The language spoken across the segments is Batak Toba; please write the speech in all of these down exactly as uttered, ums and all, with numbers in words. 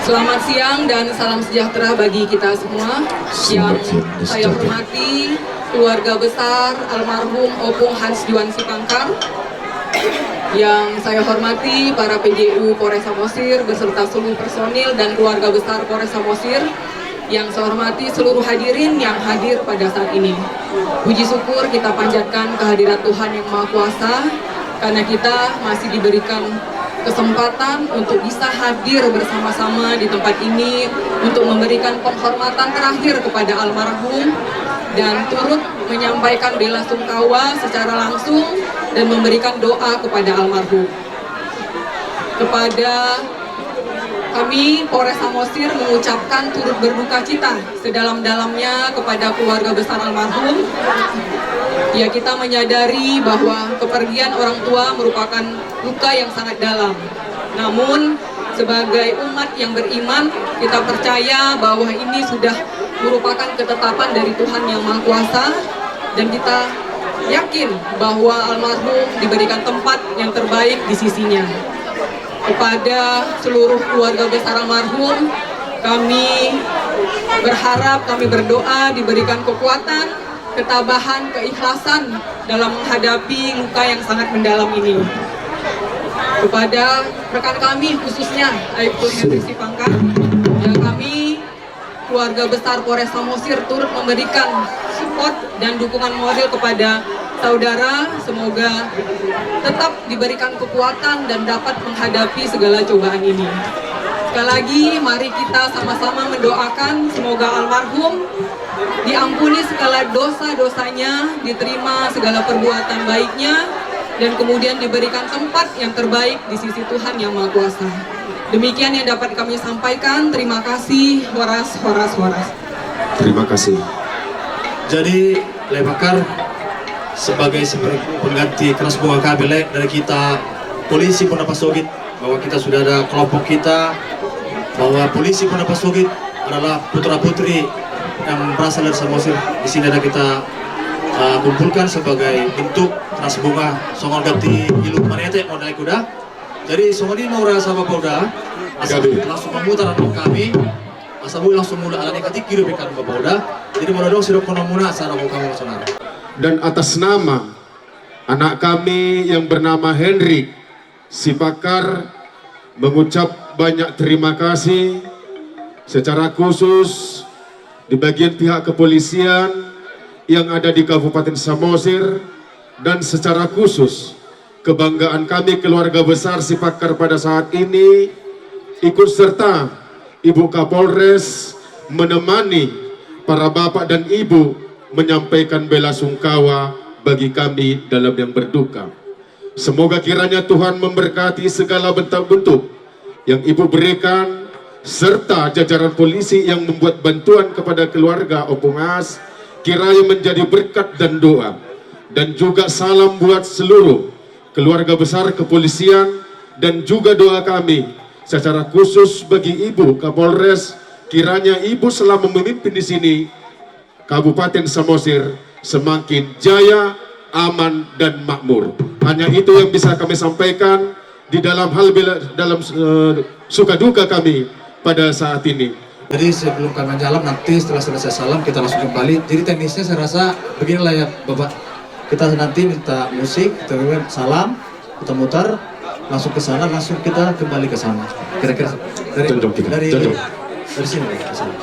Selamat siang dan salam sejahtera bagi kita semua. Yang saya hormati keluarga besar almarhum Opung Hans Juan Sipangkar, yang saya hormati para P J U Polres Samosir beserta seluruh personil dan keluarga besar Polres Samosir, yang saya hormati seluruh hadirin yang hadir pada saat ini. Puji syukur kita panjatkan kehadirat Tuhan Yang Maha Kuasa, karena kita masih diberikan kesempatan untuk bisa hadir bersama-sama di tempat ini untuk memberikan penghormatan terakhir kepada almarhum dan turut menyampaikan bela sungkawa secara langsung dan memberikan doa kepada almarhum. Kepada kami, Polres Samosir mengucapkan turut berduka cita sedalam-dalamnya kepada keluarga besar almarhum. Ya, kita menyadari bahwa kepergian orang tua merupakan luka yang sangat dalam. Namun, sebagai umat yang beriman, kita percaya bahwa ini sudah merupakan ketetapan dari Tuhan Yang Maha Kuasa, dan kita yakin bahwa almarhum diberikan tempat yang terbaik di sisinya. Kepada seluruh keluarga besar almarhum, kami berharap, kami berdoa diberikan kekuatan, ketabahan, keikhlasan dalam menghadapi luka yang sangat mendalam ini. Kepada rekan kami, khususnya Aibtu Henry Sipangkar, ya, kami keluarga besar Polres Samosir turut memberikan support dan dukungan moral kepada saudara. Semoga tetap diberikan kekuatan dan dapat menghadapi segala cobaan ini. Sekali lagi, mari kita sama-sama mendoakan semoga almarhum diampuni segala dosa-dosanya, diterima segala perbuatan baiknya, dan kemudian diberikan tempat yang terbaik di sisi Tuhan Yang Maha Kuasa. Demikian yang dapat kami sampaikan. Terima kasih. Horas, horas, horas. Terima kasih. Jadi, Lae Pakar, sebagai, sebagai pengganti, keras bunga kami, Lae, dari kita Polisi Pondok Pasogit, bahwa kita sudah ada kelompok kita, bahwa Polisi Pondok Pasogit adalah putra-putri yang berasal dari Samosir. Di sini ada kita, eh, kumpulkan sebagai bentuk keras bunga, songon ganti ilu marete, modal kuda. Jadi, songon i ma, asa, Bapak Uda, asa langsung memutar kami, asa boi langsung mula, alani katik kiri bekan, Bapak Uda. Jadi, molo adong sidohononmuna, asa adong kami sonari. Dan atas nama anak kami yang bernama Henry Sipangkar, mengucap banyak terima kasih secara khusus di bagian pihak kepolisian yang ada di Kabupaten Samosir, dan secara khusus kebanggaan kami keluarga besar Sipangkar pada saat ini ikut serta Ibu Kapolres menemani para bapak dan ibu menyampaikan bela sungkawa bagi kami dalam yang berduka. Semoga kiranya Tuhan memberkati segala bentuk-bentuk yang Ibu berikan, serta jajaran polisi yang membuat bantuan kepada keluarga Opung Hans, kiranya menjadi berkat dan doa. Dan juga salam buat seluruh keluarga besar kepolisian, dan juga doa kami secara khusus bagi Ibu Kapolres, kiranya Ibu selama memimpin di sini, Kabupaten Samosir semakin jaya, aman, dan makmur. Hanya itu yang bisa kami sampaikan di dalam hal bela, dalam, eh, suka duka kami pada saat ini. Jadi, sebelum kami menjalam, nanti setelah selesai salam, kita langsung kembali. Jadi, teknisnya saya rasa beginilah ya, Bapak. Kita nanti minta musik, kita salam, putar-mutar, langsung ke sana, langsung kita kembali ke sana. Kira-kira dari, dari sini ke sana.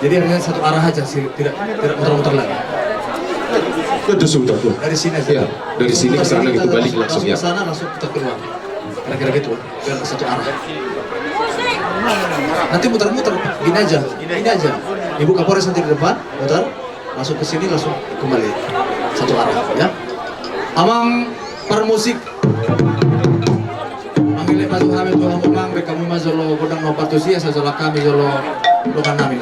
Jadi hanya satu arah aja sih, tidak, tidak muter-muter lagi. Dari sini aja. Ya, dari sini ke sana gitu, balik langsung, ya. Langsung ke sana, langsung kita keluar. Kira-kira gitu, biar satu arah. Nanti muter-muter, gini aja, gini aja. Ibu Kapolres nanti di depan, muter. Langsung ke sini, langsung kembali satu arah, ya. Amang parmusik. Mangele ma tu hami tu hamu, Amang, baen hamu ma jolo gondang na partusi, asa jolo hami jolo dongan nami.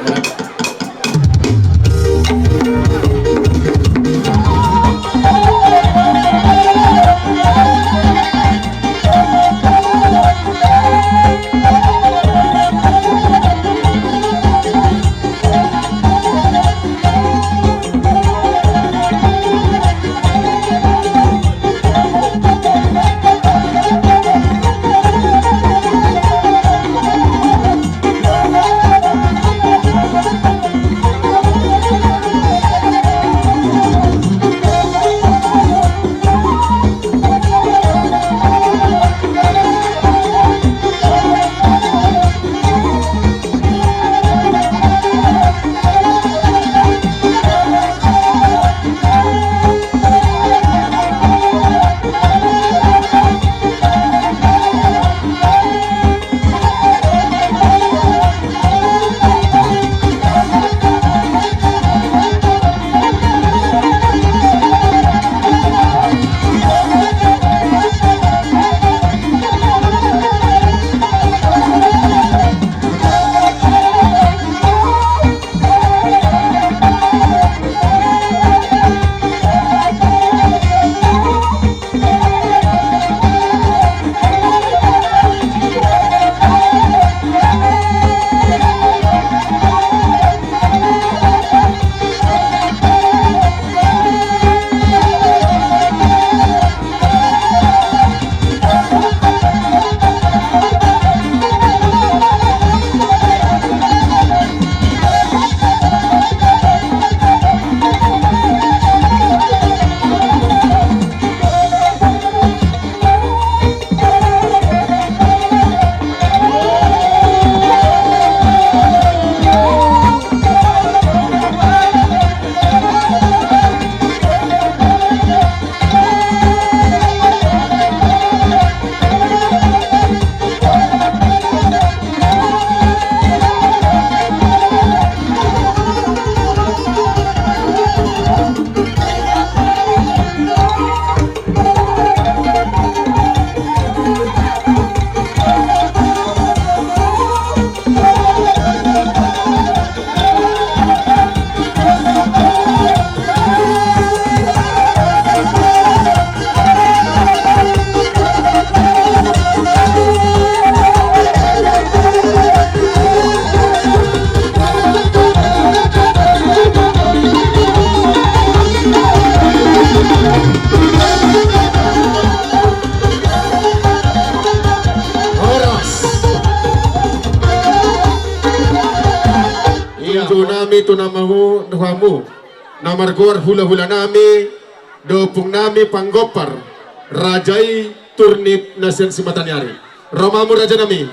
Nami tu nama hu-, hamu na margoar hula-hula nami, dohot ompung nami panggompar, raja i Turnip na sian Simataniari. Ro ma hamu raja nami.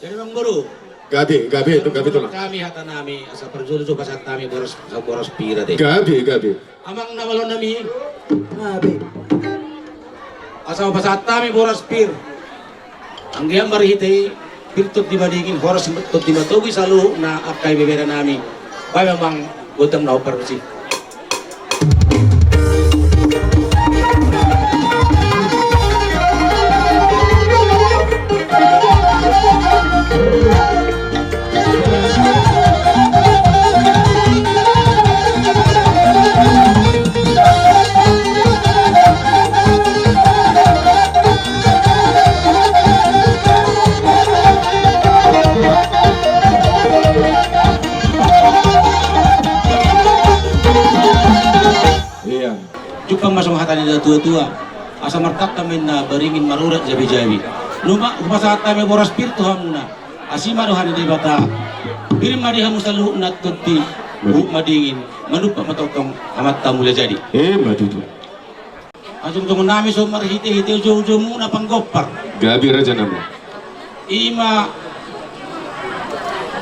Jadi, Amang Boru. Gabe, gabe, tu gabe, tu lah. Hami hata nami, asa parjolo jo pasahat hami boras, boras pir ate. Gabe, gabe. Amang na malo nami. Gabe. Asa pasahat hami boras pir. Anggiat marhite i, pir tondi madingin, horas tondi matogu saluhutna angka ibebere nami. Baen ma amang gondang na hombar tusi. Ia. Jumpang ma songon hata ni natua-tua, asa martangka ma inna baringin marurat jabi-jabi. Nunga hupasahat hami boras pir tu hamuna. Asi ma roha ni Debata. Pir ma di hamu saluhutna tondi, huhut madingin, manumpak ma tongtong Amanta Mulajadi. Emma tutu. Hajongjongon nami songon marhite-hite uju-ujumuna panggompar. Gabe raja nami. Ima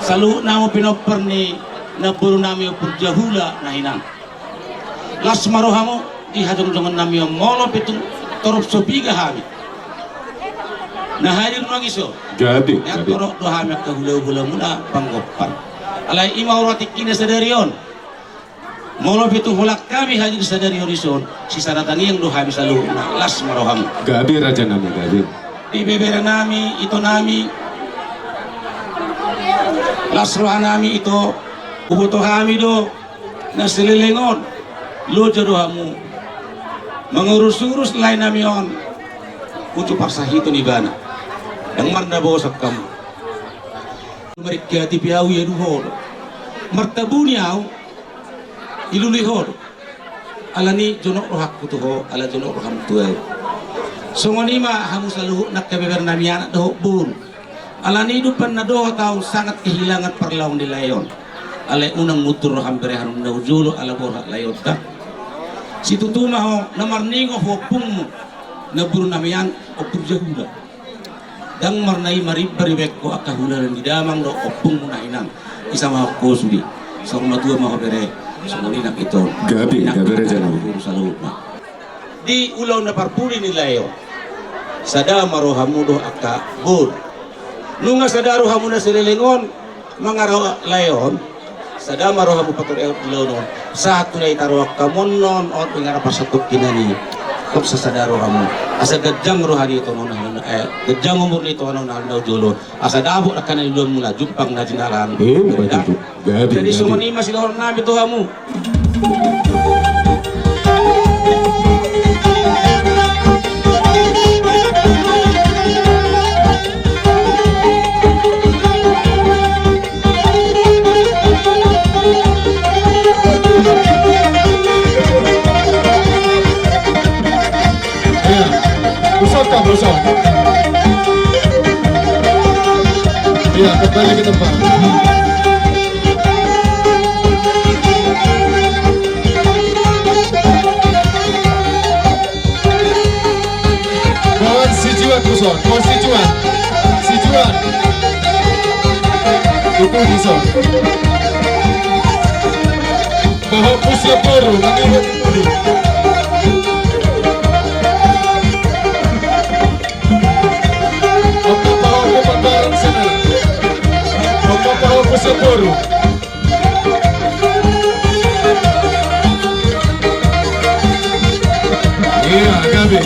saluhutna hamu pinompar ni namboru nami Ompu Jahula na hinan. Las ma rohamu di hajongjongon nami on molo pe tung torop so piga hami. Na hadir nuaeng i so. Gabe, gabe. Torop do hami angka hula-hulamuna panggompar. Alai ima ro tingkina sadari on. Molo pe tung holan hami hadir sadari on dison, sisada tangiang do hami saluhutna, las ma rohamu. Gabe raja nami, gabe. Ibebere nami, ito nami, las roha nami ito, huboto hami do, na saleleng on, loja do hamu mangurus-urus lae nami on, uju parsahiton ibana. Ndang marnabosak hamu. Maringkati pe ahu iadu ho do. Martabuni ahu, ilului ho do. Alani jonok rohangku tu ho, ala jonok roham tu ahu. Songon i ma hamu saluhutna angka ibebere nami anak dohot boru. Alani dumpa na dohot ahu sangat kehilangan parlahon ni lae on. Alai unang mundur roham bere, harum na hujolo ala borhat lae on da. Situtu ma ho na marningot ho ompungmu, namboru nami an, Ompu Jahula. Ndang marnai marimbar ibaen ho angka hulahula ni damang dohot ompungmu na hinan. Isa ma ho sude. Saur matua ma ho bere. Songon i nang ito. Gabe, gabe raja nami. Di ulaon na parpudi ni lae on, sada ma rohamu dohot angka boru. Nunga sada rohamu na saleleng on, mangarahon lae on, sada ma rohamu patorehon ulaon on. Sahat tu na itarohon hamu on, on ingara parsatongkinan i. Tong sasada rohamu. Asa ganjang roha ni ito on, eh, ganjang umur ni ito on, na jolo. Asa dapot angka na niuluanmuna, jumpang na jinalahan. Eh, betul. Jadi songon i ma sidohonon nami tu hamu. Iya. Usah, Kak, usah. Iya, kembali ke tempat. Bahen si Juan, Buson. Bahen si Juan. Si Juan. Itu, Buson. Bahen si Juan baru, nanti. Oke, bahen si Juan baru sana. Oke, bahen si Juan baru. Iya, gabe.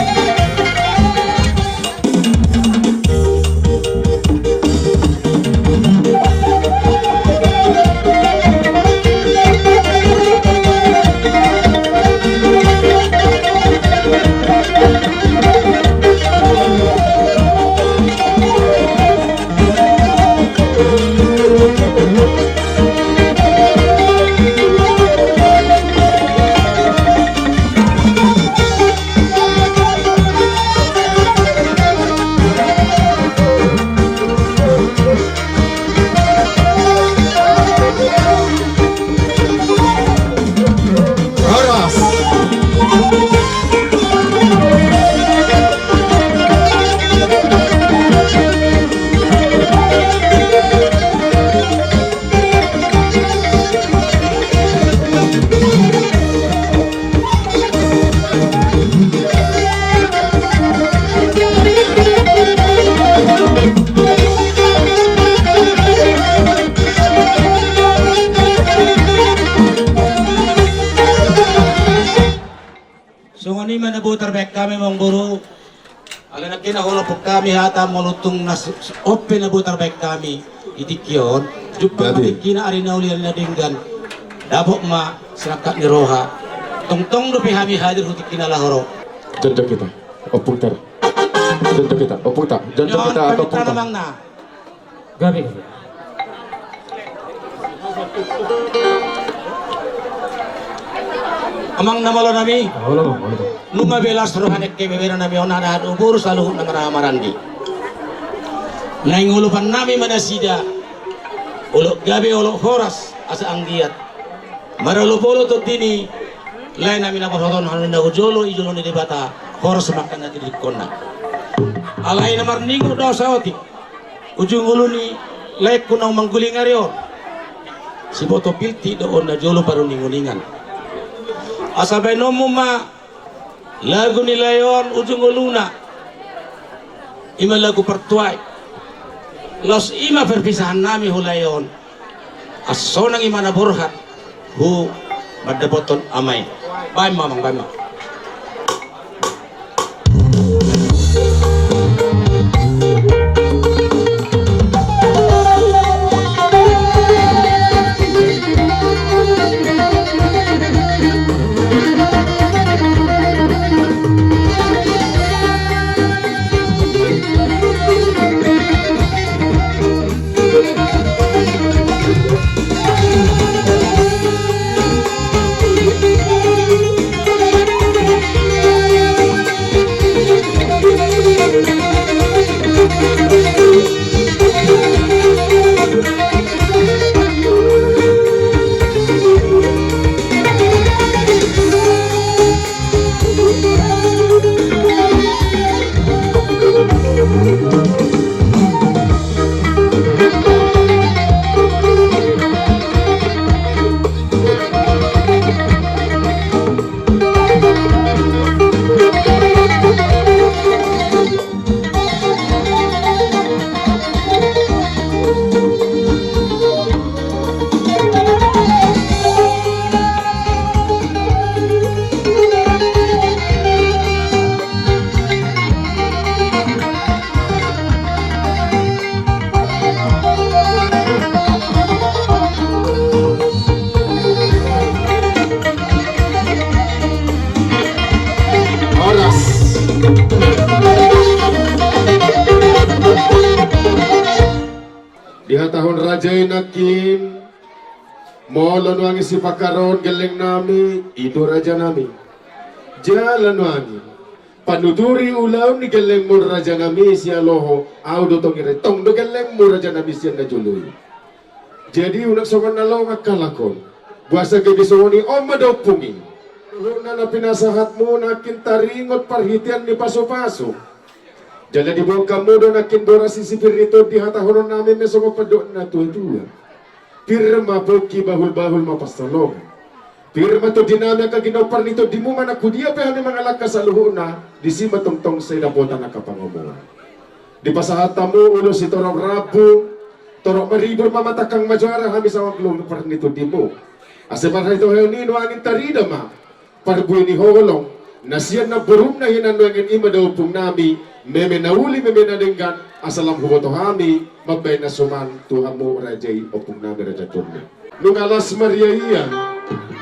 Hami amangboru, alai nangkin na holan pung hami hata molo tung na s-, s-, on pe na boi tarbaen hami di tingki on. Jumpang ma tingkina ari na uli ari na denggan. Dapot ma sirangkap ni roha. Tongtong dope hami hadir tu tingkina laho ro. Jongjong hita, ompung ta. Jongjong hita, ompung ta. Jongjong hita, ompung ta. Gabe, gabe. Amang na malo nami. Malo, malo. Nunga belas roha ni angka ibebere nami on, anak umur saluhutna marhaha maranggi. Naeng ulupan nami ma nasida. Olok gabe, olok horas, asa anggiat marolopolop tondi ni lae nami na borhat on, hami na hujolo i jolo ni Debata, horas ma angka na tinadingkonna. Alai na marningot do au saotik. Ujung ulu ni laengku naung mangguling ari on. Siboto piltik do on na jolo paruning-uningan. Asa baenonmu ma lagu ni lae on ujung uluna. I ma lagu partuai. Laos i ma perpisahan nami tu lae on. Asa sonang i ma na borhat. Hu mandapothon ama i. Baen ma amang, baen ma. Horas. Dihatahon raja i nangkin, molo nuaeng sipakaron gelleng nami, i do raja nami. Jala nuaeng panuturi ulaon ni gellengmu raja nami sian loho, au do tong i re, tong do gellengmu raja nami sian na jolo i. Jadi unang songon na longan halak on. Boasa gabe songon i, on ma da ompung i. Saluhutna na pinasahatmu nangkin taringot parhitean ni pasupasu. Jala diboan hamu do nangkin boras isi pir ni tondi, hatahonon nami ma songon pandok ni natuatua. Pir ma pongki, bahulbahul ma pansalongan. Pir ma tondi nami, angka ginompar ni tondimu manang tu dia pe hami mangalangka saluhutna, disi ma tongtong sai dapotan angka pangomoan. Dipasahat hamu ulos sitorop rambu, torop maribur ma, matangkang ma juara hami songon ginompar ni tondimu. Asa marhitehon i nuaeng tarida ma parbue ni holong na sian namborumna hinan nuaeng, i ma da ompung nami, meme na uli meme na denggan, asa lam huboto hami mambaen na suman tu hamu raja i, ompung nami raja Turnip. Nunga las ma riaia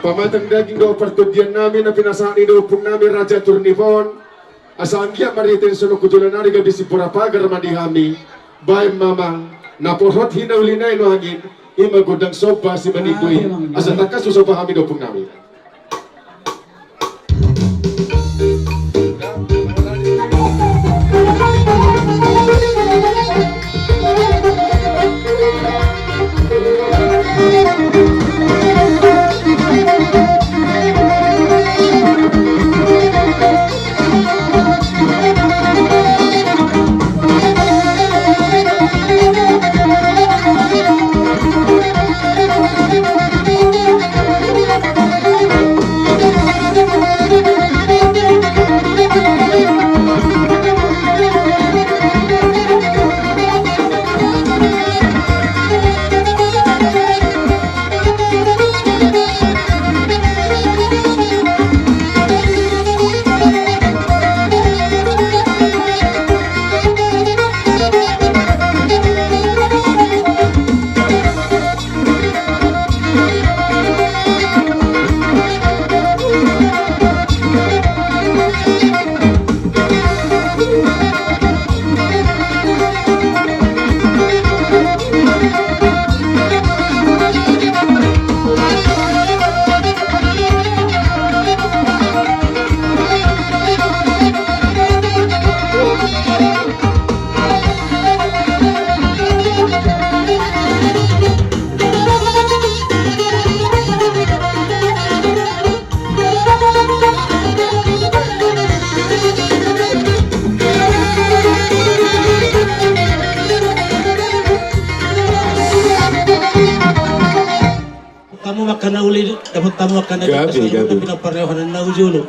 pamatang daging dohot partondian nami na pinasahat ni da ompung nami raja Turnip on. Asa anggiat marhite songon hujolo nari gabe simpora pagar ma di hami. Baen ma amang, na porhot hinaulina i nuaeng, i ma gondang somba simaninggu i. Asa tangkas husomba hami da ompung nami. Na uli dapot hamu angka na gabe, gabe. Pinompar ni roha na hujolo.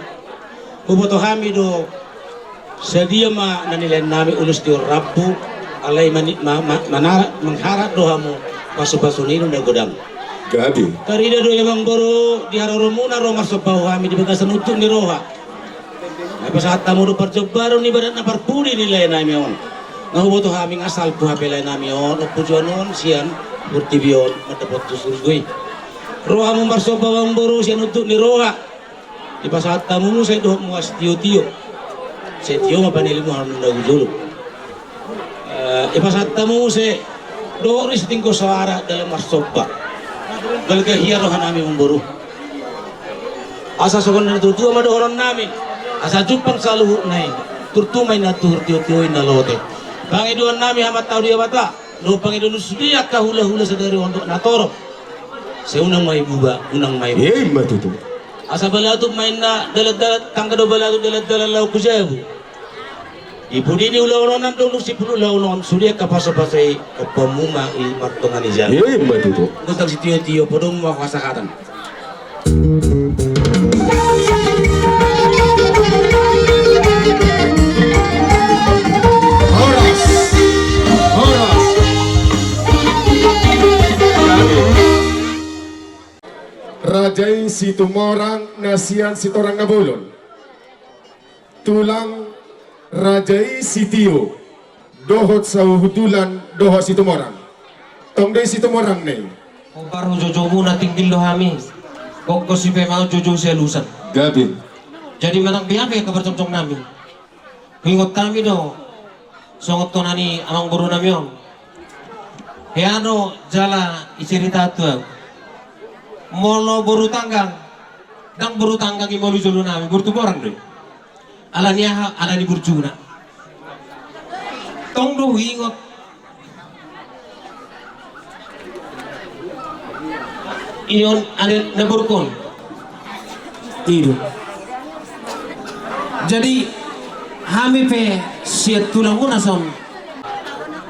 Huboto hami do sadia ma na nilaennami ulos tio rambu, alai mani-, ma-, ma-, manara-, mangharap do hamu pasupasu ni indu na godang. Gabe. Tarida do i amangboru di haroromuna ro marsomba hami di bagasan unduk ni roha. Dipasahat hamu do parjombaron ni badan na parpudi ni laenami on. Na huboto hami nga salpu hape laenami on, ompu juan on sian portibi on mandapot tu surgo i. Ro hamu marsomba amangboru sian unduk ni roha. Dipasahat hamu muse dohot muas tiotio. Sai tio ma panelingmu hamu na hujolo. Eh, dipasahat hamu muse dohot ri sitingko soara dalam marsomba. Balga hian rohanami amangboru. Asa songon na tutu ma dohononnami. Asa jumpang saluhutna i. Turtu ma inna tuhur, tiotio inna lote. Pangidoannami hata ni Debata. Dohot pangidoan ni sude angka hulahula sadari on dohot na torop. Sai unang ma i buba, unang ma i buba. Ima tutu. Asa balatut ma inna dalandalan, tangga do balatut dalandalan laho tu jabu. Di pudi ni ulaon on nang dung sipulu ulaon on, sude angka pasupasuna i, ompunmu ma i martonga ni jabu. Ima tutu. Ndang sitiotio, podomu ma hasahatan. Horas. Horas. Raja i Situmorang na sian Sitorang Nabolon. Tulang raja i sitio dohot sahundulan dohot Situmorang. Tong do i Situmorang na i. Hombar hujoujoumu na tinggil do hami. Gokgo sipaima hujoujou sialusan. Gabe. Jadi manang beha pe angka parjongjongnami. Huingot hami do songon tona ni amangborunami on. Hea do jala icerita tu ahu. Molo boru tanggang, ndang boru tanggang i molo di jolonami, boru Situmorang do i. Ala ni aha, ala ni burjuna. Tong do huingot. Ion ada na burkon. Ido. Jadi hami pe sian tulangmuna son.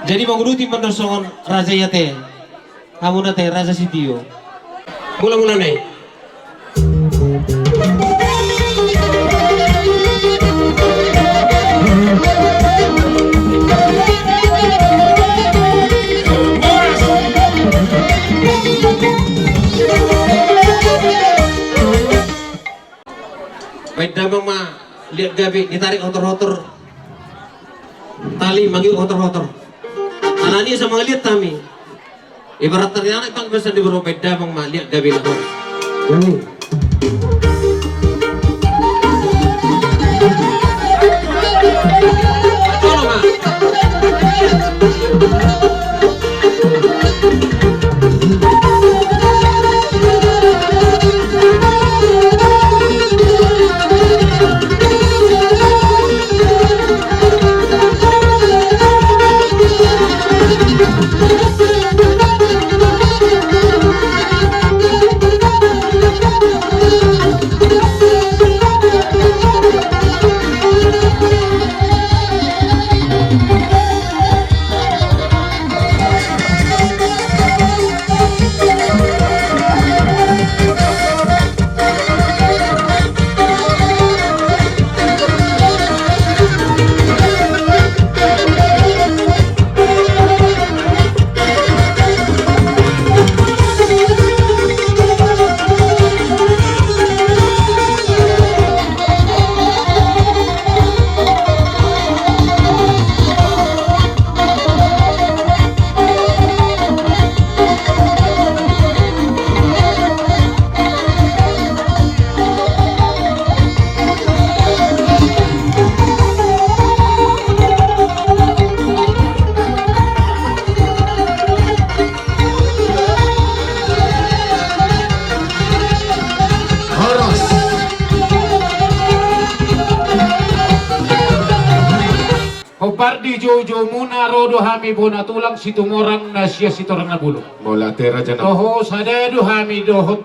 Jadi manguduti mandok songon raja i ate. Hamuna ate raja sitio. Mula-mula na i. Baen damang ma liat gabe ditarik hotor-hotor. Tali mangihut hotor-hotor. Alani i asa mangaliat hami. Ibarat tari anak bang pesan di boro baen damang ma liat gabe na horas. Tolong ma. Horas. Hombar di joujoumuna ro do hami bona tulang Situmorang na sian Sitorang Nabolon. Mauliate raja na. Toho sada do hami dohot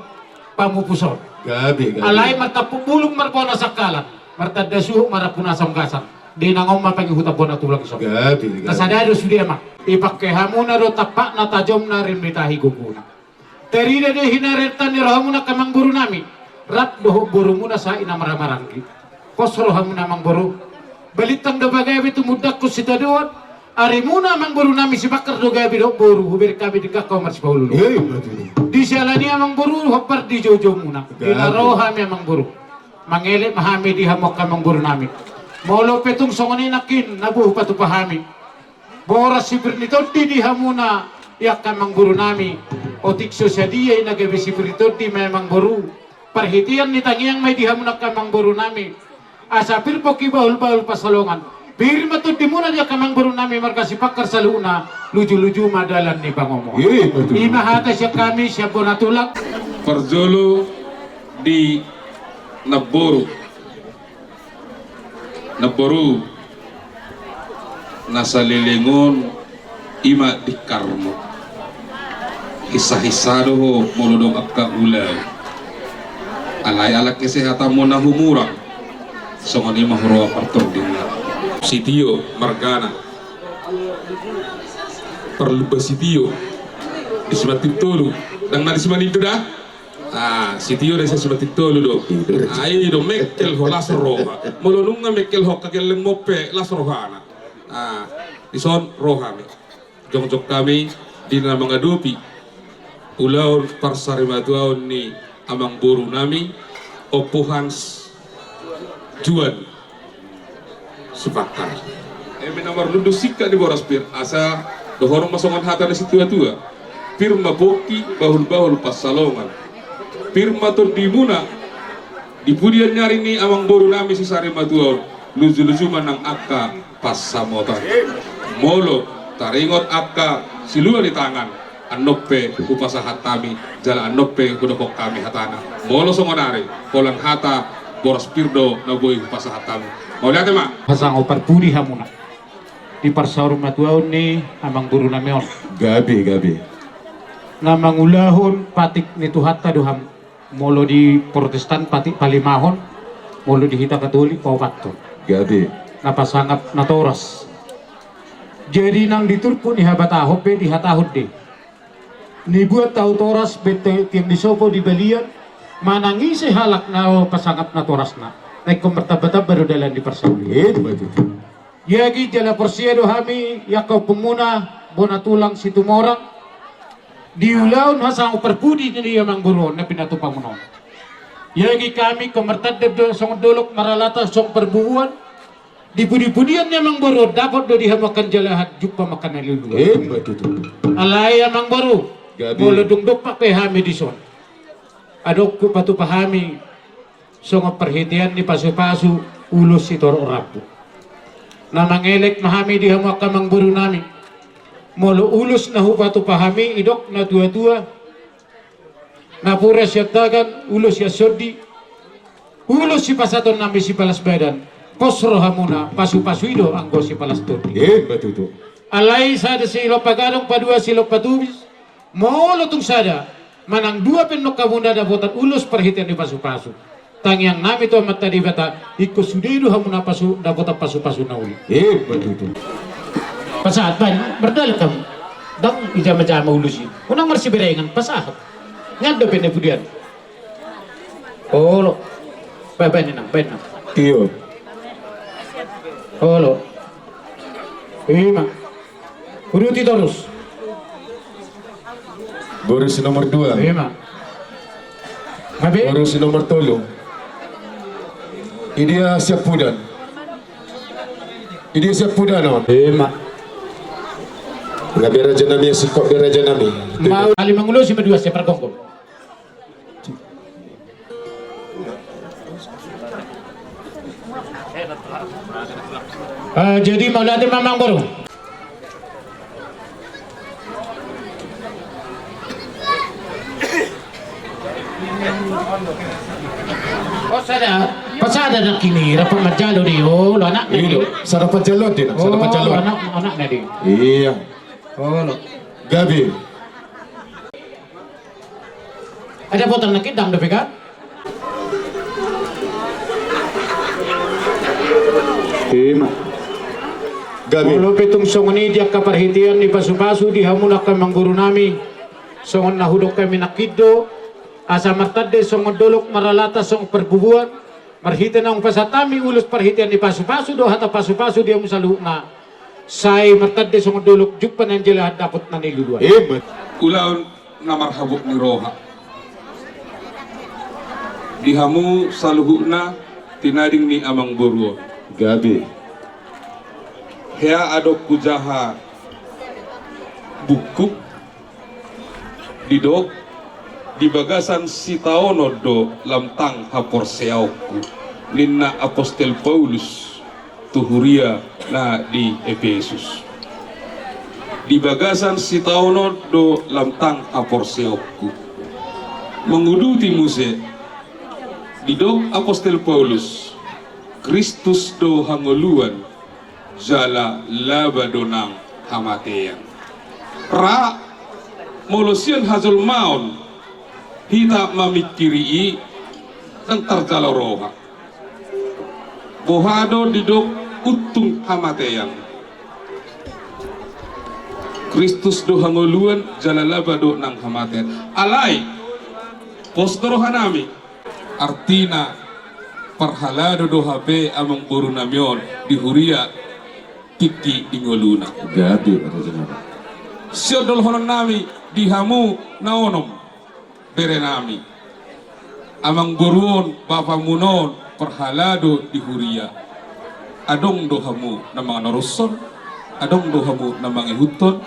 pamupuson. Gabe, gabe. Alai martampuk bulung marbona sangkalan. Martanda suhut marapuna songgasan. Di nang on ma pangihutan bona tulang i son. Gabe, gabe. Na sada do sude ma. Ipangke hamuna do tampakna tajomna rim ni tahi gogona. Tarida do hinarentan ni rohamuna angka amangboru nami, rap dohot borumuna sahat i na marhahamaranggi. Pos rohamuna amangboru. Balintang do pagabe tumundalhon sitadoan. Arimuna amangboru nami, sipangkar do gabe dohot boru, hubereng hami denggan ho marsipahulu. Iya, iya, betul. Di siala ni i amangboru, hombar di joujou muna. Di na ro hami amangboru. Mangelek ma hami di hamu angka amangboru nami. Molo pe tung songon i nangkin na boi hupatupa hami. Boras sipir ni tondi di hamuna i angka amangboru nami. Otik so sadia i na gabe sipir ni tondi ma i amangboru. Parhitean ni tangiang ma i di hamuna angka amangboru nami. Asa pir pongki bahulbahul pansalongan. Pir ma tondimuna di angka amangboru nami marga Sipangkar saluhutna. Lujuluju ma dalan ni pangomoan. Iya, betul. I ma hata sian hami sian bona tulang. Parjolo di namboru. Namboru, na saleleng on i ma dingkarmu. Hinsahinsa do ho molo adong angka ulaon. Alai ala kesehatanmu na humurang, songon i ma huroha partordingna. Sitio margana. Parlumba Sitio di Simanjujung tolu. Ndang na di Simanjujung da? Ah, Sitio da, Simanjujung tolu do. Ah, i do mengkel ho las roha. Molo nunga mengkel ho angka gellengmu pe las rohana. Ah, dison ro hami. Jongjong hami di na mangadopi ulaon parsarimatuaon ni amangboru nami, Ompu Hans Juan Sipangkar. Eme na marlundu singkat ni boras pir, asa dohonon ma songon hata ni situatua. Pir ma pongki, bahulbahul pansalongan. Pir ma tondimuna di pudian ni ari ni amangboru nami sisarimatua on, lujuluju ma nang angka pansamotan. Molo taringot angka silua ni tangan, annon pe hupasahat hami, jala annon pe hudok hami hatana. Molo songon ari, holan hata boras pir do na boi hupasahat hami. Mauliate ma. Hasangap parpudi hamuna di parsarimatuaon ni amangboru nami on. Gabe, gabe. Na mangulahon patik ni Tuhanta do hamu. Molo di Protestan patik palimahon, molo di hita Katolik paopathon. Gabe. Na pasangap natoras. Jadi nang di turpuk ni habatahon pe dihatahon do i. Nibuat ahu toras, benteng tiang ni sopo di balian, manang ise halak na pasangap natorasna. Na ingkon martambatamba do dalan ni parsaulian. Eh, betul. Yagi jala porsea do hami i angka ompungmuna, bona tulang Situmorang, di ulaon hasangap parpudi ni amangboru on na pinatupamuna on. Yagi hami ingkon martanda do songon dolok maralata songon parbubuan. Di pudipudian ni amangboru on dapot do di hamu angka jalahan, jumpang ma angka na lelua. Eh, betul. Alai amangboru, gabe, molo dung dompak pe hami dison, adong hupatupa hami songon parhitean ni pasupasu ulos sitorop rambu. Na mangelek ma hami di hamu angka amangboru nami. Molo ulos na hupatupa hami, didok natuatua, napuran sian tangan, ulos sian sondi, ulos sipasahaton nami sipalas badan. Pos rohamuna, pasupasu i do anggo sipalas tondi. Eh, betul. Alai sada silompa gadong, padua silompa tubis. Molo tung sada manang dua pe annon hamuna dapotan ulos parhitean ni pasupasu, tangiang nami tu Amanta Debata, ingkon sude do hamuna pasu, dapotan pasupasu na uli. Eh, betul. Pasahat, baen, mardalan hamu. Ndang dijamajama ulos i. Unang marsiberengan, pasahat. Nian dope na pudian. Olo. Baen, baen inang, baen inang. Iyo. Olo. Ima. Uduti torus. Boru si nomor dua. Ima. Boru si nomor tolu. Idia siampudan. Idia siampudan on. Ima. Nga beraja nami, singkop beraja nami. Mau ali mangulosi ma dua sian pargomgom. Eh, jadi mauliate ma amangboru. Oh, sada. Pas sada nangkin i, rap manjalo do i, olo, anakna do i. Sada panjaloan do i, sada panjaloan. Olo, anak, anakna do i. Iya. Olo. Gabe. Ada potang na kidang dope kan? Ima. Gabe. Molo pe tung songon i di angka parhitean ni pasupasu di hamuna angka amangboru nami. Songon na hudok hami nangkin do, asa martanda songon dolok, maralata songon parbubuan, marhite naung pasahat hami ulos parhitean ni pasupasu dohot hata pasupasu di hamu saluhutna. Sai martanda songon dolok, jumpang na jala handapot na niluluan. Emma. Ulaon na marhabot ni roha di hamu saluhutna, tinading ni amangboru on. Gabe. Hea adong hujaha buku, didok, di bagasan sitaonon do lam tang haporseaonku, ninna apostel Paulus tu huria na di Epesus. Di bagasan sitaonon do lam tang haporseaonku. Manguduti muse, didok apostel Paulus, Kristus do hangoluan, jala laba do nang hamatean. Ra, molo sian hajolmaon hita mamingkiri i, ndang tarjalo roha. Boha do didok untung hamatean? Kristus do hangoluan, jala laba do nang hamatean. Alai, pos do rohanami. Artina, parhalado do hape amangborunami on di huria tingki di ngoluna. Gabe, Raja Nami. Sian dohononnami di hamu na onom, berenami. Amangboru on, bapamuna on, parhalado di huria. Adong do hamu na manganarushon, adong do hamu na mangihuthon.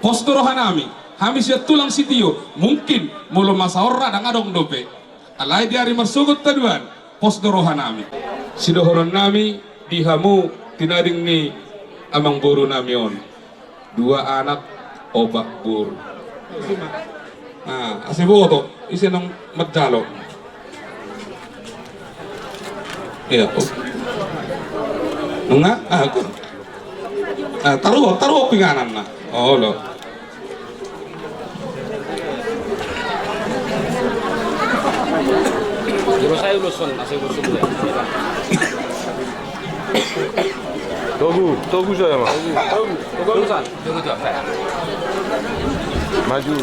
Pos do rohanami, hami sian tulang sitio, mungkin molo masa on ra ndang adong dope. Alai di ari marsogot taduan, pos do rohanami. Sidohononnami di hamu tinading ni amangborunami on. Dua anak, opat boru. Ah, asa boto, ise naung manjalo. Iya. Nunga? Ah, oke. Ah, taruhon, taruhon pingananna. Olo. Togu, togu saja, Mas. Togu, togu, togu, togu. Maju.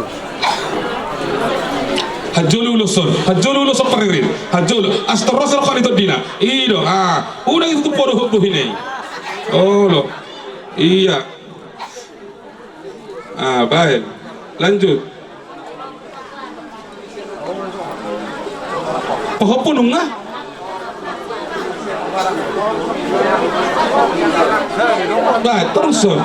Hanjulu ulos on, hanjulu ulos on, paririt. Hanjulu. Astor, astor, kau di tondina. I do, ah. Unang itu tu podo hubbu hinei. Olo. Iya. Ah, baen. Lanjut. Pahompu nunga? Baen, torus on.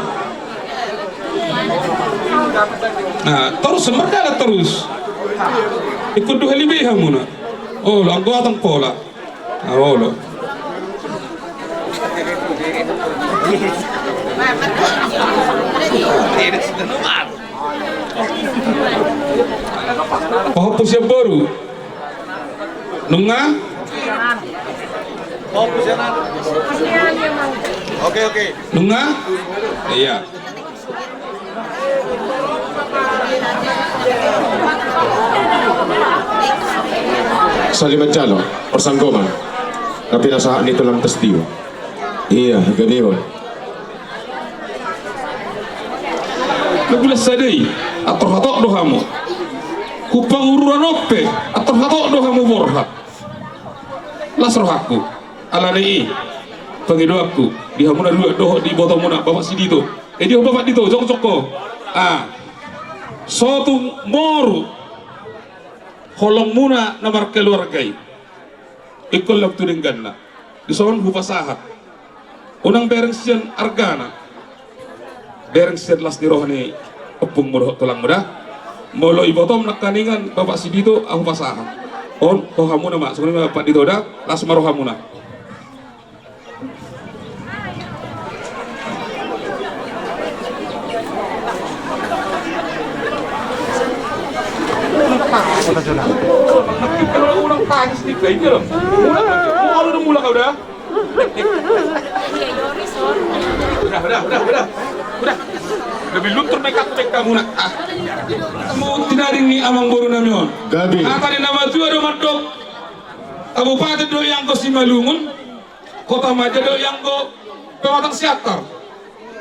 Nah, torus on, mardalan torus. Ingkon duheli be hamuna. Olo, anggo adong pola. Olo. Pahompu sian boru. Nunga? Oke, oke. Nunga? Iya. Sali manjalo parsanggoman na pinasahat ni tulang Testio. Iya, gabe on. Na bulan sada i, ator hatop do hamu. Hupangururan on pe, ator hatop do hamu borhat. Las rohangku. Alani i, pangidoanku di hamuna dua dohot di ibotomuna, Bapak Sidito. Eh, di ho Bapak Dito, jongjong ho. Ah. So tung moru holongmuna na markeluarga i. Ingkon lam tu dengganna. Dison hupasahat. Unang bereng sian argana. Bereng sian las ni roha ni ompungmu dohot tulangmu da. Molo ibotom nangkaningan Bapak Sidito, ahu pasahat. On, ho hamuna ma, songon i ma Pak Dito da, las ma rohamuna. Ulang tangis nih, baik ya, loh. Ulang, ulang, ulang, udah. Udah, udah, udah, udah. Udah. Lebih luntur make up, make up muna. Ah. Hamu tinading ni amangboru nami on. Gabe. Hata ni na matua do mandok. Kabupaten do ianggo Simalungun. Kota Madia do ianggo Pematang Siantar.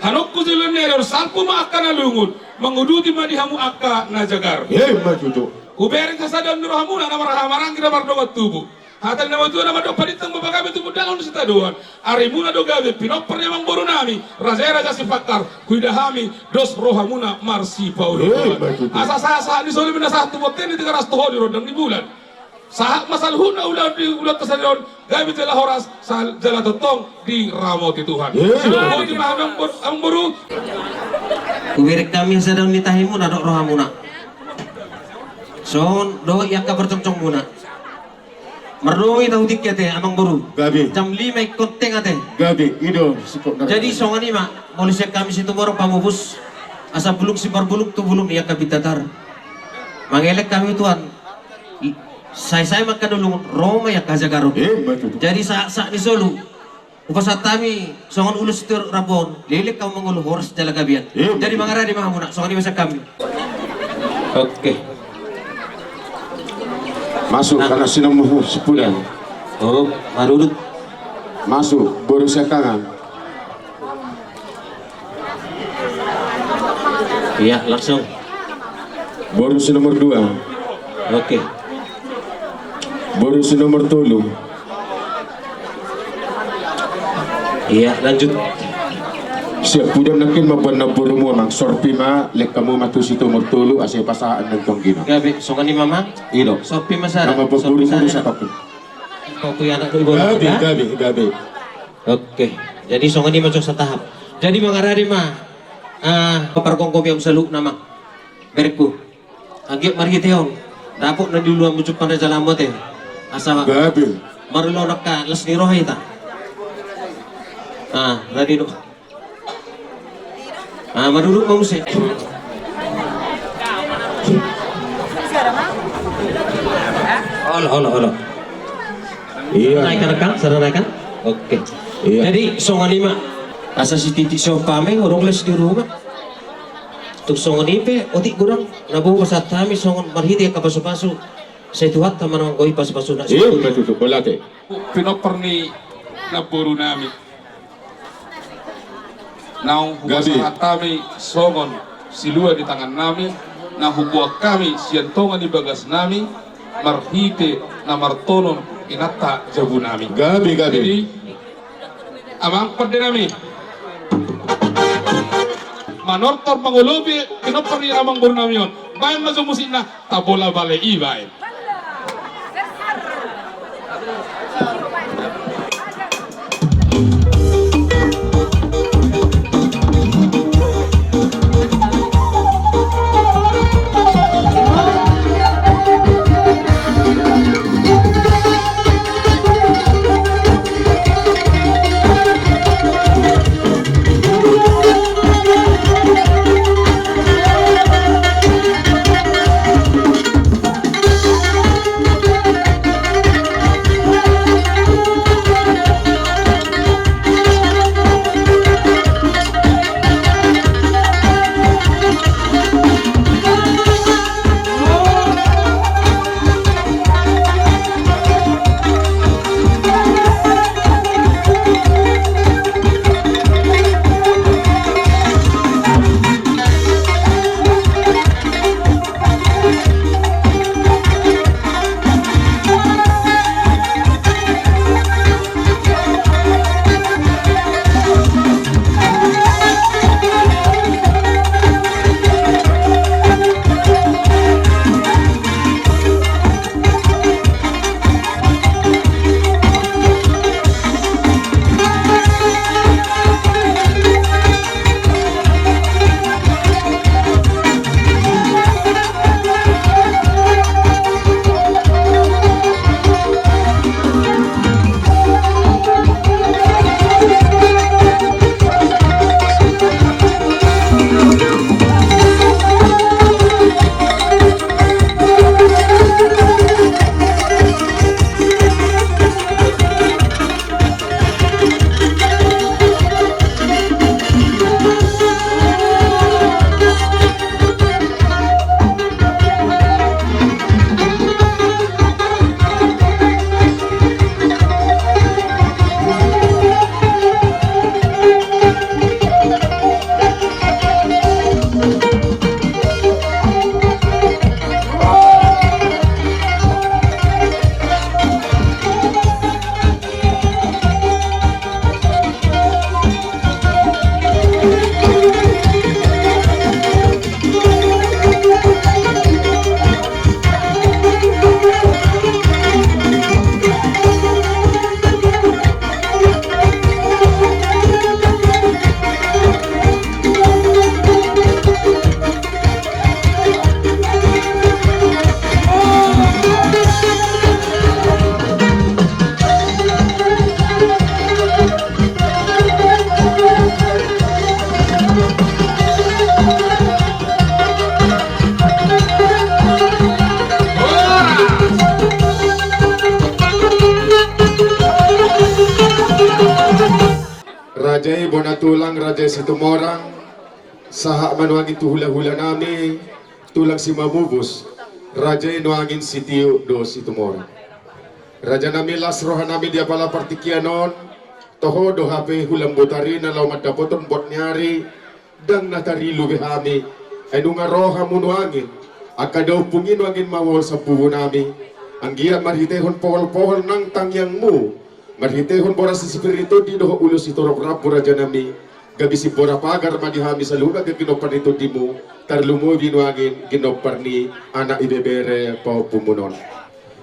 Hanungku jolo ni ari on, salpu ma angka na lungun, manguduti ma di hamu angka na jagar. Emma tutu. Hubereng hasadaon ni rohamuna na marhahamaranggi na mardongan tubu. Hata ni na matua na mandok, padintang ma gabe tubu, undangan sitadoan. Arimuna do gabe pinompar ni amangboru nami, raja i raja Sipakkar, huida hami dos rohamuna marsipaolooloan. Emma tutu. Asa sahat-sahat ni solu ma na sahat tu bontean ni Tigaras, toho di rondang ni bulan. Sahat ma saluhutna ulaon di ulaonta sadari on, gabe jala horas, sal-, jala tongtong diramoti Tuhan. Emma tutu. Sidok boti ma amangboru, amangboru. Hubereng hami hasadaon ni tahimuna dohot rohamuna. Songon dohot i angka parcongcongmuna. Mardongan hita tu tingki ate, amangboru. Gabe. Jam lima ingkon teng ate. Gabe, i do singkopna. Jadi songon i ma, molo sian hami Situmorang Pamupus, asa bulung siparbulung tu bulung ni angka Bintatar. Mangelek hami tu Tuhan. Sae-sae ma angka na lungun, ro ma i angka na jagar on. Emma tutu. Jadi sahat-sahat ni solu. Hupasahat hami songon ulos tu rambu on, leleng hamu mangolu, horas jala gabean. Emma tutu. Jadi mangarade ma hamuna, songon i ma sian hami. Oke. Masuk. Nah. Karena sinomor sepuluh. Oh, marurut. Masuk, boru siangkangan. Iya, langsung. Boru si nomor dua. Oke. Boru si nomor tolu. Iya, lanjut. Siap, pudam nangkin ma buan na borumu, amang. Sorpi ma, lehon hamu ma tu si nomor tolu, asa pasahat nang tu anggina. Gabe, songon i ma, amang. I do. Sorpi ma sada. Nama borumu sada, sada. Kau pui anak tu ibu. Gabe, gabe, gabe. Oke, jadi songon i ma jolo satahap. Jadi mangarade ma, ah, pargomgomi hamu saluhutna, amang. Berengku. Anggiat marhite on, dapot na di uluanmu jumpang raja lamot i. Asa. Gabe. Marulaon angka las ni roha hita. Ah, rade do. Ah, marurut ma muse. Olo, olo, olo. Iya. Naikkan, Kang, sada naikkan. Oke. Iya. Jadi, songon i ma. Asa sititi sompa ma i, adong las di ruma. Tung songon i pe, otik godang, na boi pasahat hami songon marhite angka pasupasu. Sai Tuhanta ma na manggoi pasupasuna. Iya, betul, betul. Bola te. Pinompar ni namboru nami. Naung hupasahat hami songon silua ni tangan nami, na huboan hami sian tonga ni bagas nami, marhite na martonon inanta jabu nami. Gabe, gabe. Jadi, amang pande nami, manortor mangolopi pinompar ni amangboru nami on. Baen ma jo musikna. Tabola bale i baen. Bona tulang Raja Situmorang, sahat ma nuaeng tu hulahula nami, tulang Simamupus, Raja i nuaeng Sitio do Situmorang. Raja nami, las roha nami di apala partingkian on, toho do hape hulambo tari na laho mandapothon bot ni ari, ndang na tarilu be hami, ai nunga ro hamu nuaeng, angka daompung i nuaeng maol sampubu nami, anggiat marhitehon pohol-pohol nang tangiangmu, marhitehon boras ni sipir ni tondi dohot ulos sitorop rambu Raja nami, gabe simbora pagar ma di hami saluhutna angka ginompar ni tondimu, tarlumobi nuaeng ginompar ni anak ibebere pahompumuna on.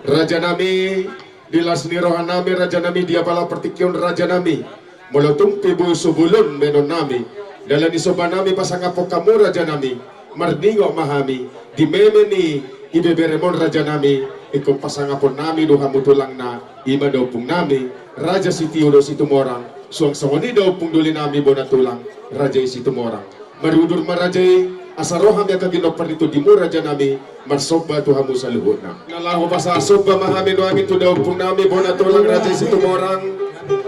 Raja nami, di las ni roha nami, Raja nami, di apala partingkian on, Raja nami, molo tung pe boi so bolon bahenon nami, dalan ni somba nami pasangaphon hamu, Raja nami, marningot ma hami di meme ni ibeberem on, Raja nami, ingkon pasangaphon nami do hamu tulangna, i ma daompung nami Raja Sitio do Situmorang, suang songon i daompung doli nami bona tulang Raja i Situmorang. Marudur ma, Raja i, asa ro hami angka ginompar ni tondimu, Raja nami, marsomba tu hamu saluhutna. Na laho pasahat somba ma hami nuaeng tu daompung nami bona tulang Raja i Situmorang,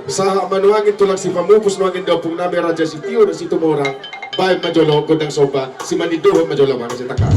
sahat ma nuaeng tulang Simamupus nuaeng daompung nami Raja Sitio do Situmorang. Baen ma jolo gondang somba, simanindohon ma jolo manang sitangkap.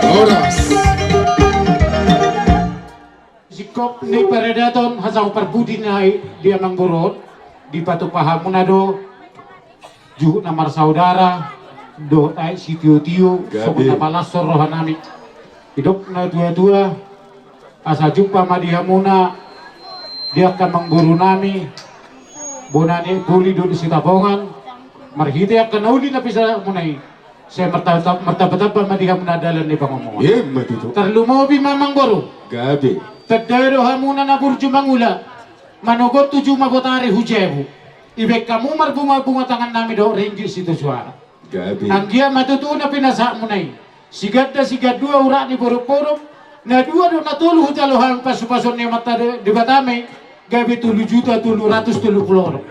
Horas. Singkop ni paradaton hasao parbudi nai di amangboru on, dipatupa hamuna do juhut na marsaudara dohot aek sitiotio. Gabe. Songon na malashon roha nami. Didok na tuatua, asa jumpa ma di hamuna di angka amangboru nami, bona ni Poli dohot Sitapongan, marhite angka na uli na pinasahutmuna i. Sai marta-, martambatamba ma di hamuna dalan ni pangomoan. Ima tutu. Tarlumobi ma amangboru. Gabe. Tanda do hamuna na burju mangula, manogot tu juma botari hu jabu. Dibaen hamu marbungabunga tangan nami dohot ringgit sitio suara. Gabe. Anggiat ma tutu na pinasahutmuna i. Siganda sigandua urat ni borumborum, na dua dohot na tolu hujalo hami pasupasuon ni Amanta De-, Debata ma i, gabe tolu juta tolu ratus tolu pulu onom.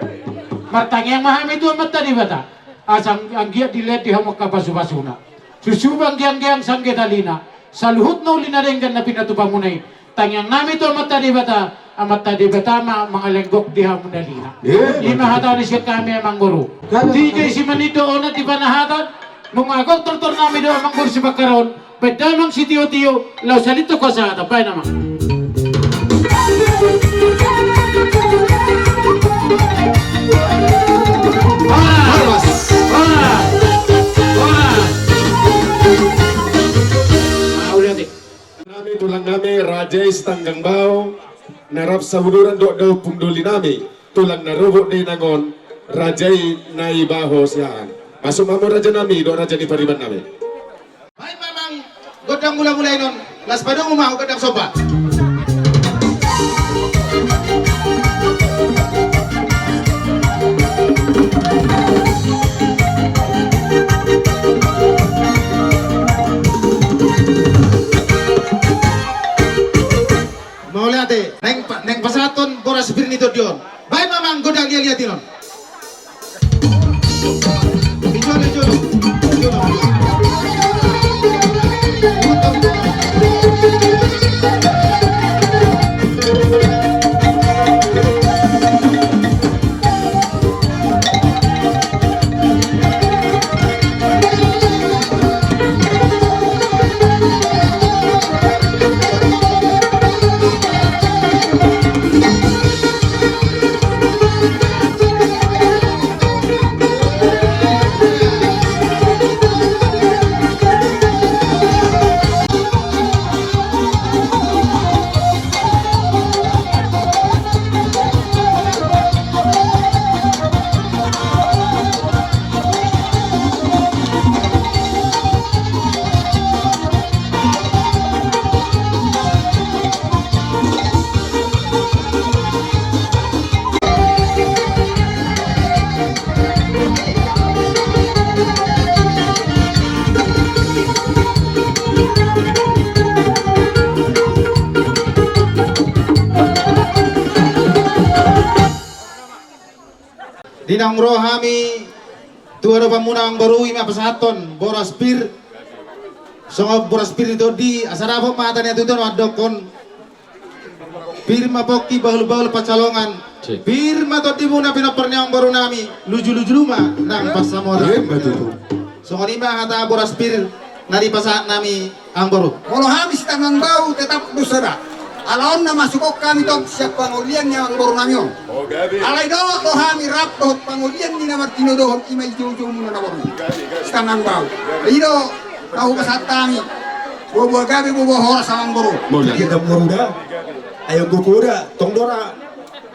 Martangiang ma hami tu Amanta Debata, asa ang-, anggiat dilehon di hamu angka pasupasuna. Susuba anggianggiang sangge talina, saluhut na uli na denggan na pinatupamuna i. Tangiang nami tu Amanta Debata, Amanta Debata ma mangalehon gok di hamu na lina. Eh, ima hata ni sian hami amangboru. Gabe. Tingki simanit do onan di panahatan, nunga gok tortor nami do amangboru Sibakkara on, baen damang sitiotio, laho salingkok hasahatan, baen amang. Horas. Horas. Horas. Ah, udah, Dik. Nami tulang nami, Raja i Sitanggang Bao, na rap sauduran dohot daompung doli nami, tulang na robot di inang on, Raja i Naibaho Siahaan. Masuk ma hamu raja nami dohot raja ni pariban nami. Baen ma amang gondang mulamula i non, laos padomu ma ahu gondang somba. Pir ni tondi on. Baen ma amang godang liat-liat i non. Ijo, ijo, ijo. Di naung ro hami tu adopanmuna amangboru, i ma pasahathon boras pir. Songon boras pir ni tondi, asa dapot ma hata ni hatutuon mandokkon: Pir ma pongki, bahulbahul pansalongan. Pir ma tondimuna pinompar ni amangboru nami, lujuluju ma nang pansamotan. Songon i ma hata boras pir na dipasahat nami. Amangboru. Molo hami Sitanggang Bau tetap do sada. Ala on na masuk on hami tong sian pangolian ni amangboru nami on. Alai dohot do hami rap dohot pangolian ni na martinodohon, i ma ijoujou muna na boru. Sitanggang Bau. I do na hupasahat hami. Boaboa gabe, boaboa horas amangboru. Mauliate. Kita muru da. Ayo gopo da. Tong do ra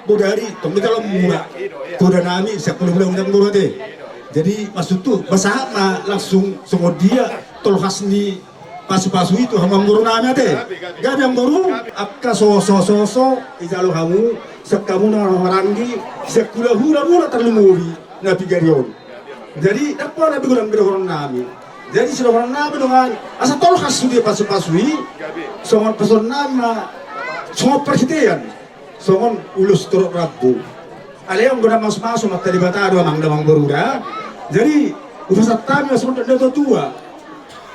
bodari, tong do jala mura. Poda nami sian hulahula, amangboru ate. Jadi maksudhu, pasahat ma langsung songon dia tolhas ni pasupasu i tu hamu amangboru nami ate. Gabe amangboru, angka sosososo dijalo hamu sian hamu na marhahamaranggi, sian hulahula muna tarlumobi na pigari on. Jadi dapot na pigodang pigodang nami. Jadi sidohonon nami dongan, asa tolhas sude pasupasu i, songon pasahaton nami ma, songon parsitean. Songon ulos torop rambu. Alai on godang mamasu-masu, Amanta Debata do amang damang boru da. Jadi hupasahat hami ma songon na tua-tua.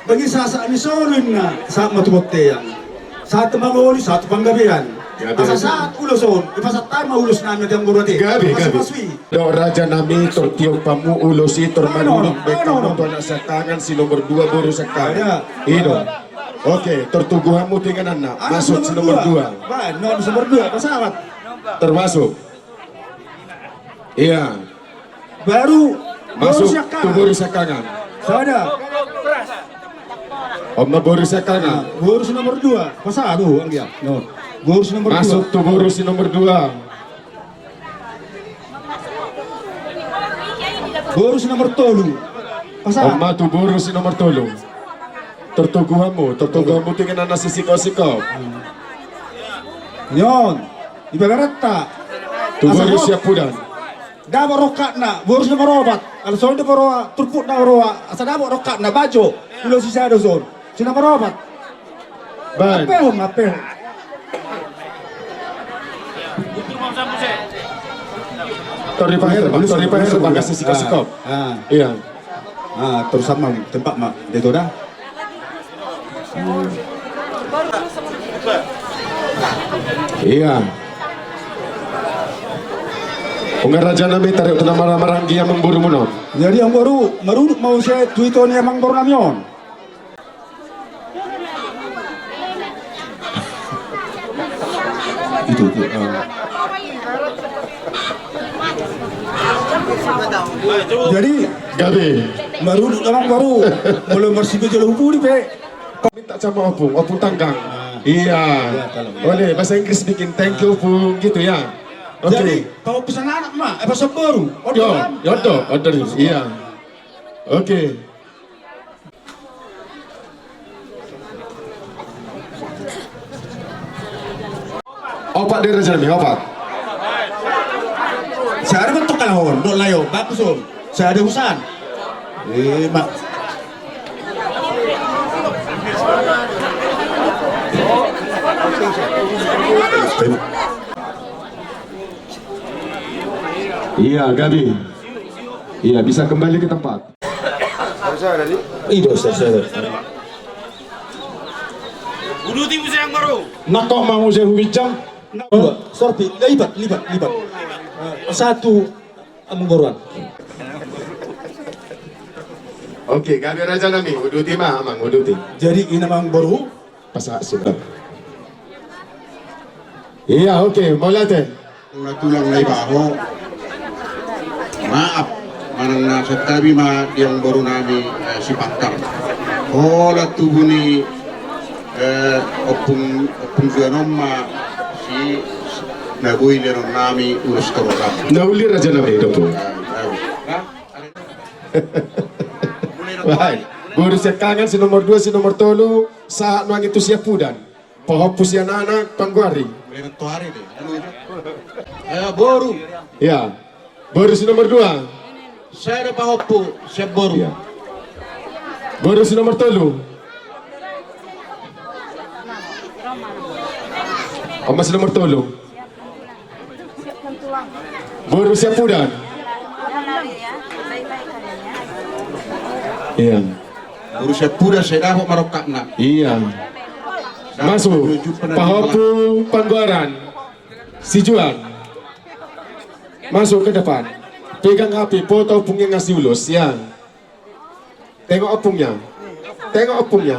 Bagi sahat-sahat ni solu inna, sahat ma tu bontean. Sahat tu mangoli, sahat tu panggabean. Asa sahat ulos on, hupasahat hami ma ulos nami, amang boru ate. Gabe, gabe. Mamasu-masu i. Dok raja nami, tor tiop hamu ulos i, tor manurung baen hamu tu anak siahaan, si nomor dua boru siahaan. I do. Oke, tor togu hamu tu ingananna. Masuk si nomor dua. Baen, nomor dua, pasahat. Termasuk. Iya. Baru masuk tu boru siahaan. Sada. On ma boru siahaan. Boru si nomor dua. Pasahat, anggia. Boru si nomor dua. Masuk tu boru si nomor dua. Boru si nomor tolu. Pasahat. On ma tu boru si nomor tolu. Tor togu hamu, tor togu hamu tu ingananna, si sikop-sikop. Nion, ibagaranta. Tu boru siahaan. Dapot rongkapna, boru si nomor opat. Ala songon i do, boru turpukna, boru, asa dapot rongkapna, bajo. Ulos sisada son. Si nomor opat. Baen. Ampehon, ampehon. Tor dipaher, tor dipaher, bagas si sikop-sikop. Iya. Tor sama tempat ma, dia tu da. Iya. Nunga raja nami, tarik tu na marhahamaranggi amang boru muna on. Jadi amang boru, marudut ma muse tu ito ni amang boru nami on. Itu, itu, eh. Jadi, gabe. Marudut amang boru. Molo marsipe jolo hupudi pe. Minta sama opung, opung tanggang. Iya. Boleh, bahasa Inggris bikin, "Thank you, opung," gitu ya. Oke. Jadi, kalau pesan anak ma, eh, pesan boru. Yo, yo, do, order, iya. Oke. Opat do raja nami, opat. Sada bentuk kalahon, dok layo, bagus on. Sada husan. Eh, mak. Iya, gabe. Iya, bisa kembali ke tempat. Ido, selesai. Uduti muse, Amangboru. Nangkok ma muse hubinjam. Dua, sorpi, lipat, lipat, lipat. Eh, satu, Amangboruan. Oke, gabe raja nami, uduti ma, Amang, uduti. Jadi, i ma, Amangboru. Pasahat sudah. Iya, oke, mauliate. Tulang, tulang na iba ho. Maaf, manang na santabi ma di amangboru nami, eh, si Pakkar. Holan tubu ni, eh, ompung, ompung juanon ma si na boi lehonon nami ulos toro nami. Na uli raja nami, dopo. Baik. Boru siangkangan, si nomor dua, si nomor tolu, sahat nuaeng tu siampudan. Pahompu sian anak panggoari. Eh, boru. Ya. Boru si nomor dua. Sada pahompu sian boru. Ya. Boru si nomor tolu. Oma si nomor tolu. Boru siampudan. Iya. Boru siampudan, sai dapot ma rongkapna. Iya. Masuk. Pahompu panggoaran. Si Juan. Masuk ke depan. Pegang H P, foto ompungnya ngasih ulos, ya. Tengok ompungnya. Tengok ompungnya.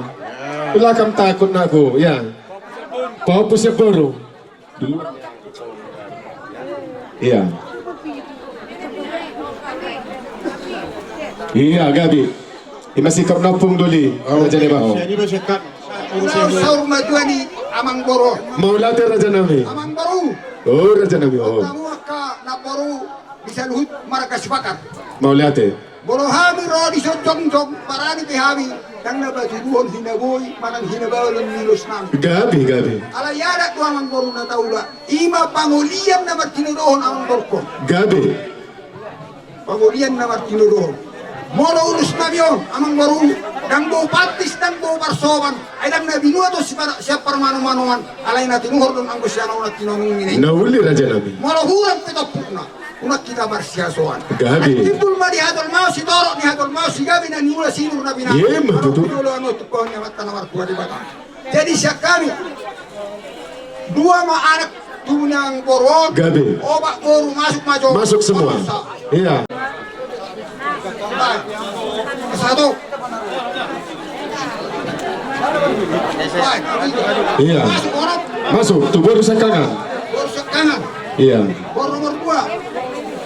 Ulah kam takut, nakku, ya. Pahompu sian boru. Dulu. Iya. Iya, gabe. Ima singkop na ompung doli. Oh, raja nami, oh. Saur, saur matua ni amangboru. Mauliate raja nami. Amangboru. Oh, raja nami, oh. Tamu angka namboru di saluhut marga Sipakkar. Mauliate. Molo hami ro di son jongjong, barani pe hami, ndang na patuduhon hinaboi manang hinabalan ni ulos nami. Gabe, gabe. Alai adat do amangboru na taula, ima pangolian na martinodohon amangboru. Gabe. Pangolian na martinodohon. Molo ulos nami on, amangboru, ndang boi pantis, ndang boi parsoban, ai ndang na binuat on si par-, sian parmanomanoan, alai na tinuhor do on anggo sian ahu na tinonungmi na i. Na uli raja nami. Molo hurang pe tompukna. Unang hita marsihasoan. Gabe. Timbul ma di hatolmaon sitorop, di hatolmaon sigabe na niula sinur na binahen. Ima tutu. Di oloan on tu pohon ni Amanta na martua Debata. Jadi sian hami. Dua ma anak tubu ni amangboru on. Gabe. Opat boru, masuk ma jo. Masuk semua. Iya. Satu. Iya. Masuk, boru siangkangan. Boru siangkangan. Iya. Boru nomor dua.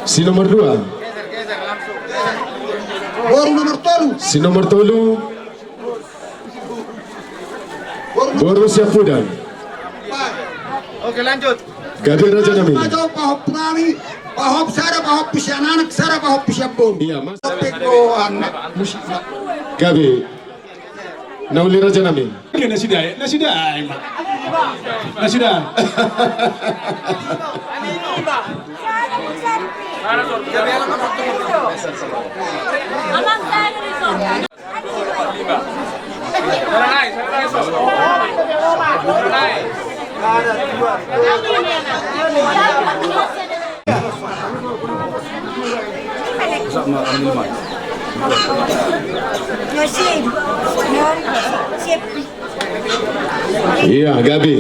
Si nomor dua. Boru nomor tolu. Si nomor tolu. Boru siampudan. Oke, lanjut. Gabe raja nami. Pahompu nami, pahompu sada, pahompu sian anak, sada pahompu sian boru. Iya, Mas. Tapi goan musik. Gabe. Na uli raja nami. Oke, nasida, nasida, ima. Nasida. Abang saya dari sana. Iya, gabe.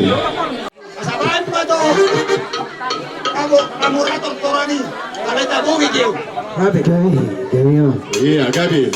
Asa baen ma jo. Amo, amo rator torani. Alai tabogei jo. Gabe. Gabe, gabe, ya. Iya, gabe.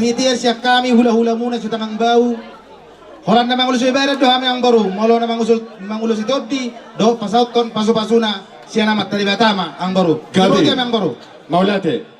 Hatiha sian hami hulahulamuna Sitaonombahu. Holan na mangulosi ibadat do hami, Amangboru, molo na mangusul, mangulosi tondi dohot pasauthon pasupasuna sian Amanta Debata ma, Amangboru. Gabe. Diboto hami, Amangboru. Mauliate.